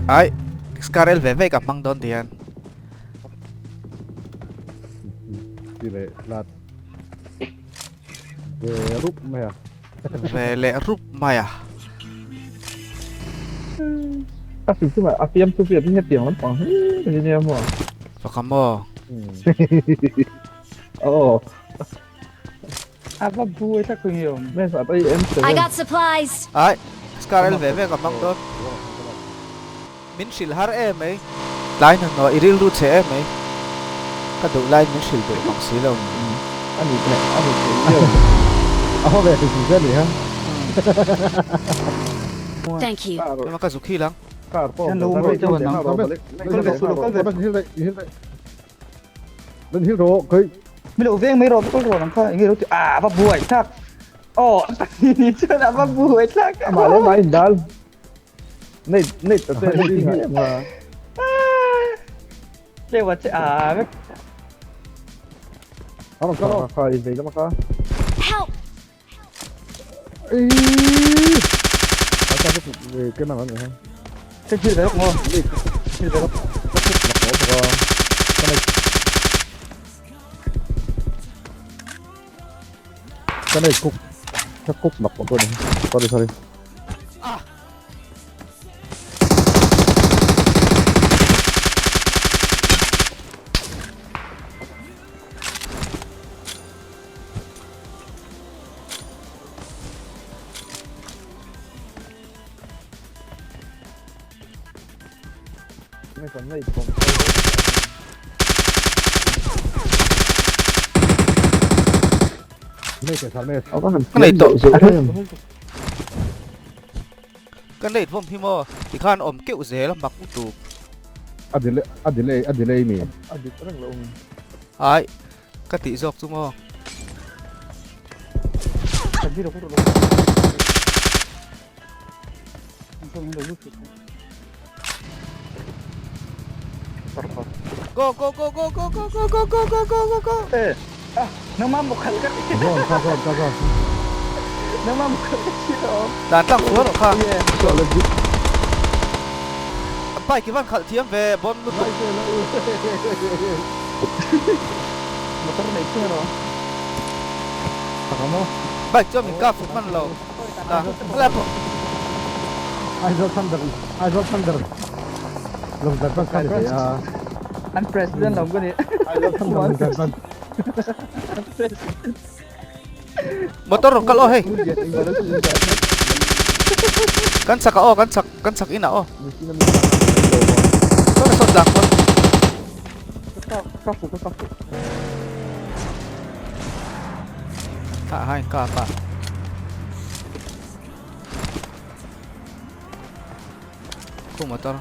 Ai, Scarel ve ve ka hmang dawn ti hian. Ti leh lat. Ve rup mai a. Ve leh rup mai a. A hrim hrim a, a fiam chu fiam hi hetiang lampang hi a nia maw. Faka maw? Aw. A va buai thlak thung hi awm. Mess a tai M7. I got supplies. Ai, Scar L ve ve ka hmang dawn. Min hrilh har em mai. Tlai hnahnawh i rilru che em mai. Ka duh laiin min hrilh duh mang si lo. A ni thei, a ni thei viau. A haw ve hrim hrim che a ni ha. Thank you. Ema ka zuk hil ang. Car pawh Hian lo awm rawh deuh anang. Kal ve suh lo kal ve. Lan hil rawh kai. Mi lo veng mai rawh kal rawh ang kha enge lo ti a va buai thlak. Aw ni chuan a va buai thlak. Amah leh mah indal. Nei nei ta che ni nga em ha. Lewa che a vek. Kha kha kha i vei lama kha. Help! Ei. Ta ta ke na man ha. Che thil ve lok ngo. Thil ve lok. Cái này cục chắc cục đập bọn tôi này. Sorry sorry. Ah. Ka nei tawh Ka nei vawm hi maw tikhan awm keuh zel a mak lutuk. A delay a delay a delay mi. A dik reng lo mi. Ai ka tih zawk chu maw. Go go go go go go go go go go go go go. Eh, ah, nangmah mukhal ka ti. Zawn kha zawn kha zawn. Nangmah mukhal ka ti lo. Dan tlang sual rawh kha. Yeah. Bike i van khalh thiam ve bon lutuk. Motor nei thung rawh. Bike chuan min kap fuk hman lo. La pawh. Aizawl Thunder Aizawl Thunder Lungdar branch ka ni thei a. An president lo ka ni. Aizawl Thunder Lungdar branch. Motor rawn kal aw hei. Kan chak ah aw kan chak kan chak inah aw. Sawn a sawn tlang pawn. Ka fu ka fu. Ha ha in kap a. Khu motor.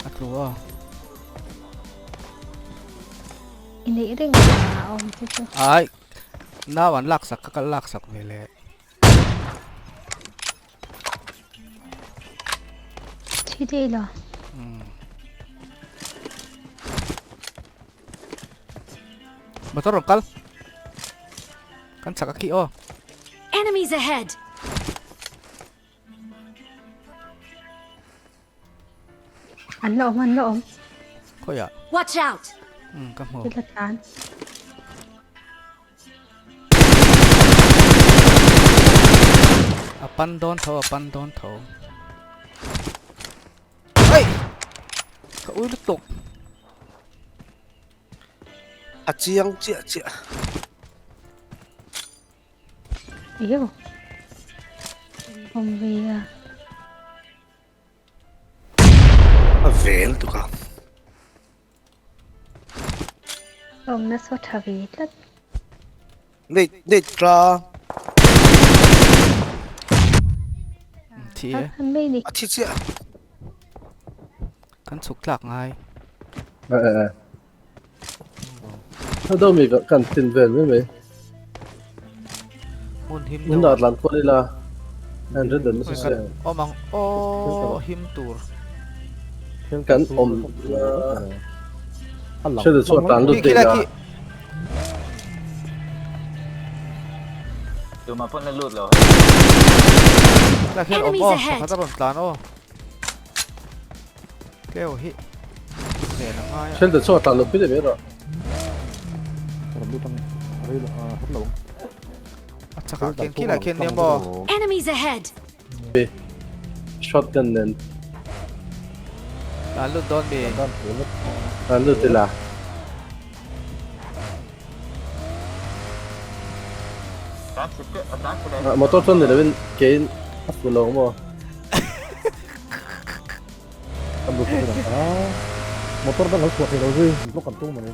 A tlu a. I neih reng a awm che chu. Ai nau an lak sak ka kal lak sak ve le. Thi dei lo. Motor rawn kal. Kan chak a khi aw. Enemies ahead! An la awm, an la awm. Khawiah? Watch out! Um, ka hmu. Thil a tlan. A pan dawn tho, a pan dawn tho. Ei! Ka ui lutuk. A chiang chiah chiah. Yêu. Không vì à. A vel tuk a. Awm nasa tha ve tlat. Nei nei tla. Thi e. Mei ni. A thi chiah. Kan chhuk tlak ngai. Eh eh eh. Tha deuh mi kan tin vel mai mai. Hmun him deuh. Hmun tlan kual ila. An rin dan nasa sia. Awm ang aw him tur. Kan awm Shelter chu a tlan lut daih la. Tumah pawn la lut lo. Khilai khian awm aw, pakhat a rawn tlan aw. Keu hi ven a ngai a. Shelter chu a tlan lut pui daih mai rawh. Rawn lut ang rei lo hawt lo ang. A chakah khian khilai khian nia maw. Enemies ahead. Shotgun nen. Tlan lut dawn mi. Tlan lut ila. Motor chuan ni lovin kein a fu lo maw. Kan lut tawh ang a. Motor dang lo chhuah thei lo zui block kan tum ani.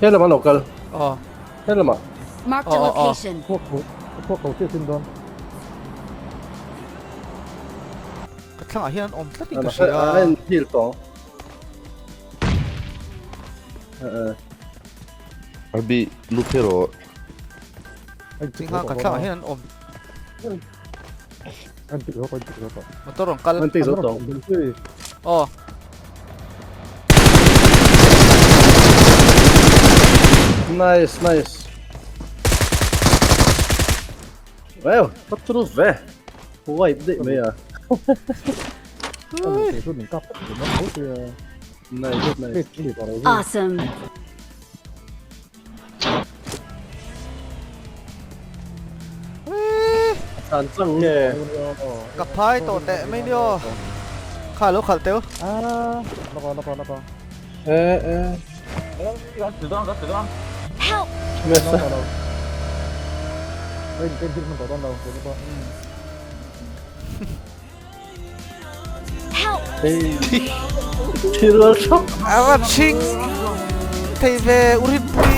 He lamah lo kal. Aw. He lamah. Marked a location. Chhuak ko chhuak ko chiah sin dawn. Ka thlangah hian an awm tlat in ka hria. A en heal tawng. Arbi lu phe rawh. Chingha ka thlangah hian an awm. An tik zo tawh an tik zo tawh. Motor rawn kal. An tik zo tawh. Aw. Nice, nice. Well, ka tru ve. Wipe daih mai a. Nice, nice. Awesome. Tlan chang nge. Ka phai tawh teh mai ni aw. Kha lo khalh teu. E e. Help! Mesa. Help! Thil rual thap. A va chhing thei ve u Rinpui.